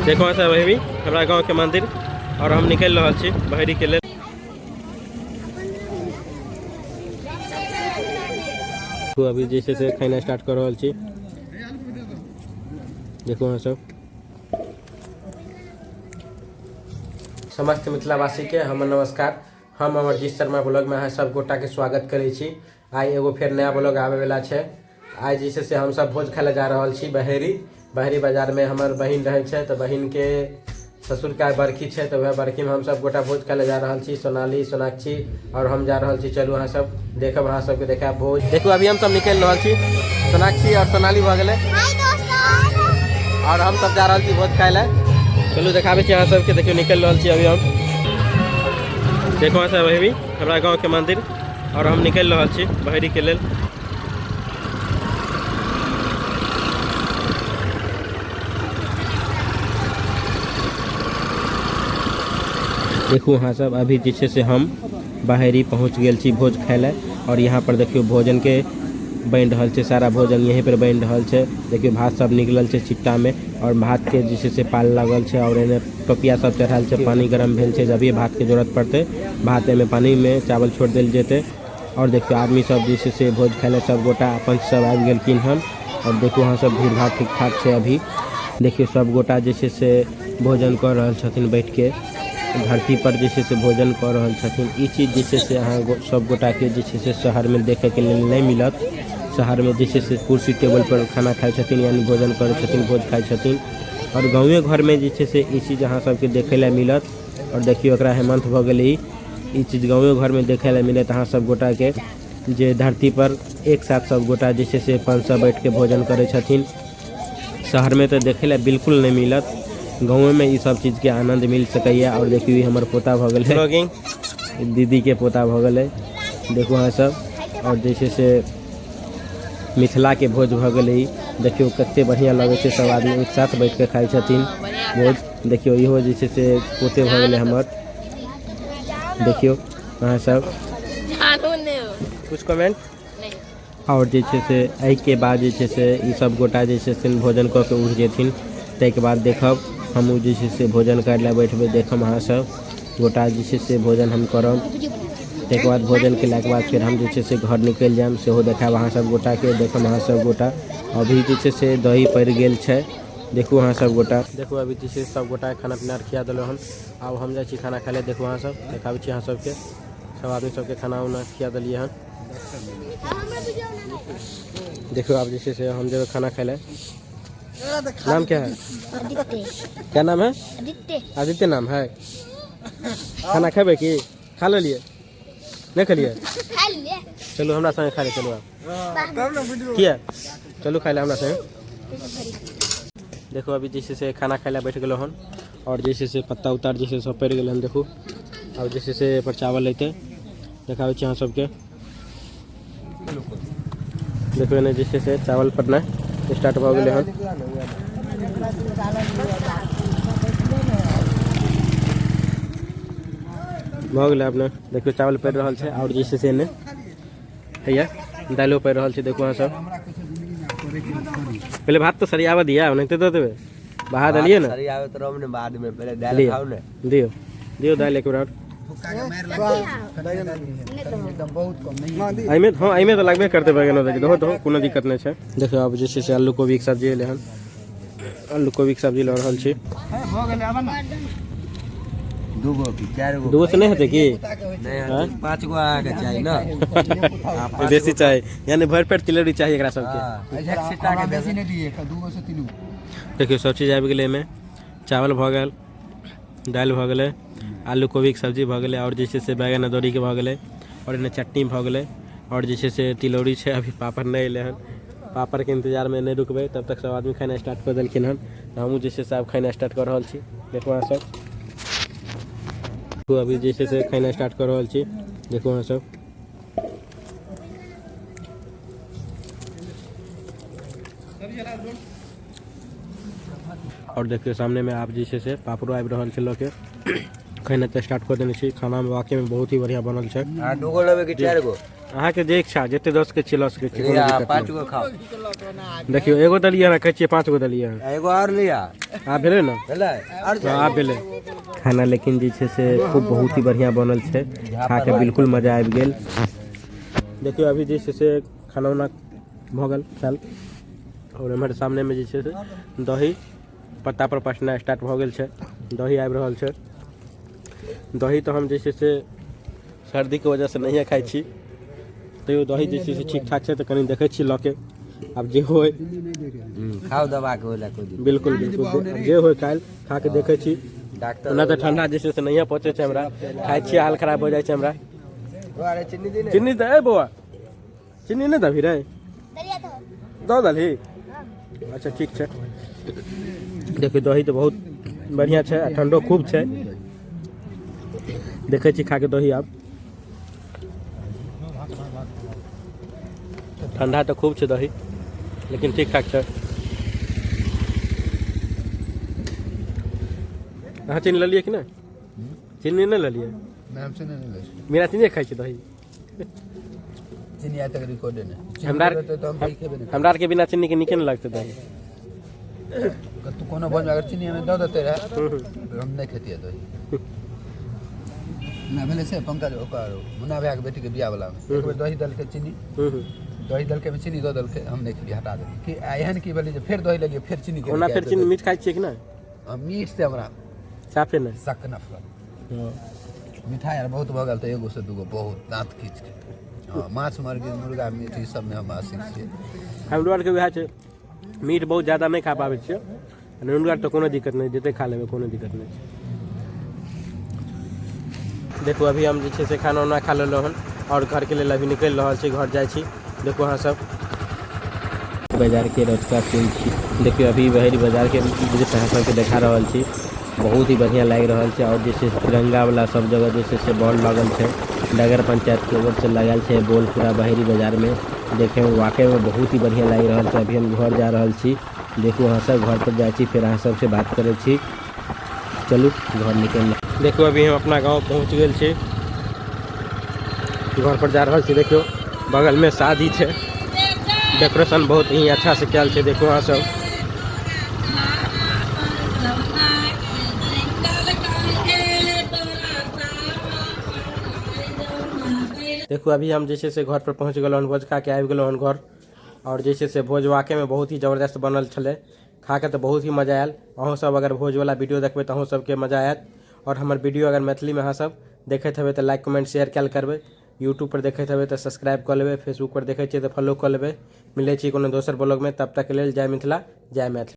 देखो सब अभी हमरा गाँव के मंदिर और हम निकल रहल छी बहरी के लेल। तो अभी जे छै से खाना स्टार्ट कर रहल छी। देखो अहाँ सब समस्त मिथिलावासी के हमर नमस्कार। हम अमरजीत शर्मा ब्लॉग में अहाँ सब गोटा के स्वागत करै छी। आइ एगो फेर नया ब्लॉग आबे वाला छै। आइ जे छै से हम सब भोज खाय लए जा रहल छी बहेरी। बहेरी बाजार में हमर बहिन रहै छै, तऽ बहिन के ससुर के आइ बरखी छै, तऽ वएह बरखी में हम सब गोटा भोज खाय लए जा रहल छी। सोनाली, सोनाक्षी और हम जा रहल छी। चलू अहाँ सब देखब, अहाँ सबके देखायब भोज। देखू अभी हम सब निकलि रहल छी। सोनाक्षी और सोनाली भऽ गेलै और हम सब जा रहल छी भोज खाय लए। चलू देखाबै छी अहाँ सबके। देखियौ निकलि रहल छी अभी हम। देखो अहाँ सब अभी हमरा गाँव के मंदिर और हम निकलि रहल छी बहेरी के लेल। देखू अहाँ सब अभी जे छै से हम बहेरी पहुँच गेल छी भोज खाय लए। और यहाँ पर देखियौ भोजन के बनि रहल छै, सारा भोजन यहीं पर बनि रहल छै। देखियौ भात सब निकलल छै छिट्टा में और भात के जे छै से पाल लागल छै और एने टोपिया सब चढ़ायल छै। पानी गरम भेल छै, जब भात के जरूरत पड़तै भात एहिमे पानी में चावल छोड़ देल जेतै। और देखियौ आदमी सब जे छै से भोज खाय लए सब गोटा अपन सब आबि गेलखिन हन। और देखू अहाँ सब भीड़ भाड़ ठीक ठाक छै। अभी देखियौ सब गोटा जे छै से भोजन कऽ रहल छथिन बैठ के, धरती पर जे छै से भोजन कऽ रहल छथिन। ई चीज जे छै से अहाँ सब गोटा के जे छै से शहर में देखे के लेल नहि मिलत। शहर में जे छै से कुर्सी टेबल पर खाना खाइ छथिन, यानी भोजन करै छथिन, भोज खाइ छथिन। और गाँवे घर में जे छै से ई चीज अहाँ सबके देखे लए मिलत। और देखियौ एकरा हेमंत भऽ गेलै। ई चीज गाँवे घर में देखे लए मिलत अहाँ सब गोटा के, जे धरती पर एक साथ सब गोटा जे छै से अपन सब बैठ के भोजन करै छथिन। शहर में तऽ देखे लए बिल्कुल नहि मिलत, गाँवे में ई सब चीज के आनंद मिल सकैया। और देखियौ ई हमर पोता भऽ गेलै, ब्लॉगिंग दीदी के पोता भऽ गेलै। देखू अहाँ सब। और जे छै से मिथिला के भोज भऽ गेलै ई। देखियौ कते बढ़िआँ लगै छै, सब आदमी एक साथ बैठ के खाइ छथिन भोज। देखियौ इहो जे छै से पोते भऽ गेलै हमर। देखियौ अहाँ सब कुछ कमेंट। और जे छै से एहिके बाद जे छै से ई सब गोटा जे छै से भोजन कऽ के उठि जेथिन। ताहिके बाद देखब हमहूँ जे छै से भोजन करै लए बैठबै। देखब अहाँ सब गोटा जे छै से भोजन हम करब। ताहिके बाद भोजन केलाके बाद फेर हम जे छै से घर निकलि जायब, सेहो देखायब अहाँ सब गोटाके। देखब अहाँ सब गोटा। अभी जे छै से दही पड़ि गेल छै। देखू अहाँ सब गोटा। देखू अभी जे छै सब गोटा खाना पीना खिया देलहुँ हन। आब हम जाइ छी खाना खाय लए। देखू अहाँ सब, देखाबै छी अहाँ सबके। सब आदमी सबके खाना उना खिया देलियै हन। देखो आप जैसे से हम जब खाना खाए। नाम क्या है? आदित्य। क्या नाम है? आदित्य। आदित्य नाम है। खाना खेबे की खा लेलिए? नहीं खेलिए? खा लिए। चलू हमरा संगे खा ले। चलू आप किया चलू खाए ले हमरा संगे। देखो अभी जैसे से खाना खाए ला बैठ गेलो हन। और जैसे से पत्ता उतार जैसे सब पड़ि गेल हन। देखू अब जैसे से पर चावल लेते देखाबै छी अहाँ सबके। देखू एने जैसे से चावल पड़नाइ स्टार्ट भऽ गेलै हन। भऽ गेलै अपने। देखियौ चावल पड़ि रहल छै। और जे छै से एने हैया दालिओ पड़ि रहल छै। देखू अहाँ सब। पहिले भात तऽ सरियाबऽ दिया, ओनाहिते दऽ देबै। बहा देलियै ने। सरियाबे तऽ रहब ने बाद में, पहिले दालि खाउ ने। दियौ दियौ दालि एक बेर आओर। एहिमे हँ, एहिमे तऽ लगबे करतै बैगन। दहो दहो, कोनो दिक्कत नहि छै। देखियौ आब जे छै से आलू कोबीके सब्जी एलै हन। आलू कोबीके सब्जी लऽ रहल छी। दूगो की चारि गो? दूगो से नहि हेतै की? नहि, पाँच गो अहाँके चाही ने। बेसी चाही, यानी भरि पेट तिलौरी चाही एकरा सबके। एक सीटा के बेसी नहि दिए, दूगो से तीन गो। देखियौ सब चीज आबि गेलै एहिमे। चावल भऽ गेल, दालि भऽ गेलै, आलू कोबीके सब्जी भऽ गेलै, आओर जे छै से बैगन अदौरीके भऽ गेलै, आओर एने चटनी भऽ गेलै, आओर जे छै से तिलौरी छै। अभी पापड़ नहि एलै हन, पापड़के इंतजारमे नहि रुकबै। तब तक सब आदमी खेनाइ स्टार्ट कऽ देलखिन हन। हमहूँ जे छै से आब खेनाइ स्टार्ट कऽ रहल छी। देखू अहाँ सब। देखू अभी जे छै से खेनाइ स्टार्ट कऽ रहल छी। देखू अहाँ सब। और देखियौ सामने में आब जे छै से पापड़ो आबि रहल छै लऽ के। खेनाइ तऽ स्टार्ट कऽ देने छी। खाना वाकई में बहुत ही बढ़िया बनल छै। अहाँ दूगो लेबै कि चारि गो? अहाँके जे इच्छा, जते दऽ सकै छियै लऽ सकै छियै, कोनो लिअ, दिक्कत 5 नहि। गो खाओ। देखियौ एगो देलियै हन, कहै छियै 5 गो देलियै हन। एगो आओर लिअ। आब भेलै ने? भेलै? आओर हँ, आब भेलै खाना। लेकिन जे छै से खूब बहुत ही बढ़िआँ बनल छै, खा के बिल्कुल मजा आबि गेल। देखियौ अभी जे छै से खाना उना भऽ गेल खायल, आओर एम्हर सामनेमे जे छै से दही पत्ता पर पसनाइ स्टार्ट भऽ गेल छै, दही आबि रहल छै। दही तऽ हम जे छै से सर्दीके वजहसँ नहिए खाइ छी, तैयो दही जे छै से ठीक ठाक छै, तऽ कनि देखै छी लऽ के आब जे होय। खाउ दबा के, ओहि कोइ दिक्कत। बिल्कुल बिल्कुल, आब जे होय काल्हि खा के देखै छी। डॉक्टर ओना तऽ ठंडा जे छै से नहिए पचै छै हमरा, खाइ छियै हाल खराब हो जाइ छै हमरा। अरे चीनी दी ने। चीनी तऽ, ए बौआ, चीनी नहि देबही रे? दऽ देलही? अच्छा ठीक छै। देखियौ दही तऽ बहुत बढ़िआँ छै आ ठंडो खूब छै। देखै छी खा के दही आब। ठंडा तऽ खूब छै दही, लेकिन ठीक ठाक छै। अहाँ चीनी लेलियै कि नहि? चीनी नहि लेलियै? नहि, हम चीनी नहि लै छी। बिना चीनी खाइ छी दही? चीनी आइ तक रिकॉर्डे नहि। हमरा रहतै तऽ हम दही खेबे नहि। हमरा आरके बिना चीनीके नीके नहि लगतै दही। कतहु कोनो भोजमे अगर चीनी हमे दऽ देते रहए तऽ हम नहि खेतियै दही। ना भेलै से पंकज, ओकर मुन्ना भैयाके बेटीके बियाह वलामे एक बेर दही देलकै चीनी, दही देलकै, ओहिमे चीनी दऽ देलकै, हम नहि खेलियै, हटा देलियै। कि आ एहन की भेलै जे फेर दही लेलियै, फेर चीनी। ओना फेर चीनी मीठ खाइ छियै कि नहि? मीठ से हमरा साफे नहि। सक नफरत। मिठाइ आर बहुत भऽ गेल तऽ एगो से दूगो बहुत, दाँत खींच के। हँ, माछ मर्गी मुर्गा मीट ई सबमे हम आशिक छियै। हमरो आरके वएह छै, मीट बहुत ज्यादा नहि खा पाबै छियै। नुनगर तऽ कोनो दिक्कत नहि, जते खा लेबै कोनो दिक्कत नहि छै। देखू अभी हम जे छै से खाना उना खा लेलहुँ हन आओर घरके लेल अभी निकलि रहल छी, घर जाइ छी। देखू अहाँ सब बाजारके रतुका सीन छी। देखियौ अभी बहेरी बाजारके दृश्य अहाँ सबके देखा रहल छी, बहुत ही बढ़िआँ लागि रहल छै। आओर जे छै से तिरंगा वाला सब जगह जे छै से बॉल लागल छै, नगर पंचायतके ओर से लगायल छै बॉल पूरा बहेरी बाजारमे। देखैमे वाकईमे बहुत ही बढ़िआँ लागि रहल छै। अभी हम घर जा रहल छी। देखू अहाँ सब, घर पर जाइ छी, फेर अहाँ सबसँ बात करै छी। चलू घर निकलि। देखू अभी हम अपना गाँव पहुँच गेल छी, घर पर जा रहल छी। देखियौ बगलमे शादी छै, डेकोरेशन बहुत ही अच्छा से कयल छै। देखू अहाँ सब। देखू अभी हम जे छै से घर पर पहुँच गेलहुँ हन, भोज खा के आबि गेलहुँ हन घर। आओर जे छै से भोज वाकईमे बहुत ही जबरदस्त बनल छलै, खा के तऽ बहुत ही मजा आयल। अहूँ सब अगर भोजवला वीडियो देखबै तऽ अहूँ सबके मजा आयत। आओर हमर वीडियो अगर मैथिलीमे अहाँ सब देखैत हेबै तऽ लाइक कमेंट शेयर कयल करबै। यूट्यूब पर देखैत हेबै तऽ सब्सक्राइब कऽ लेबै, फेसबुक पर देखै छियै तऽ फॉलो कऽ लेबै। मिलै छी कोनो दोसर ब्लॉगमे, तब तक लेल जय मिथिला, जय मैथिली।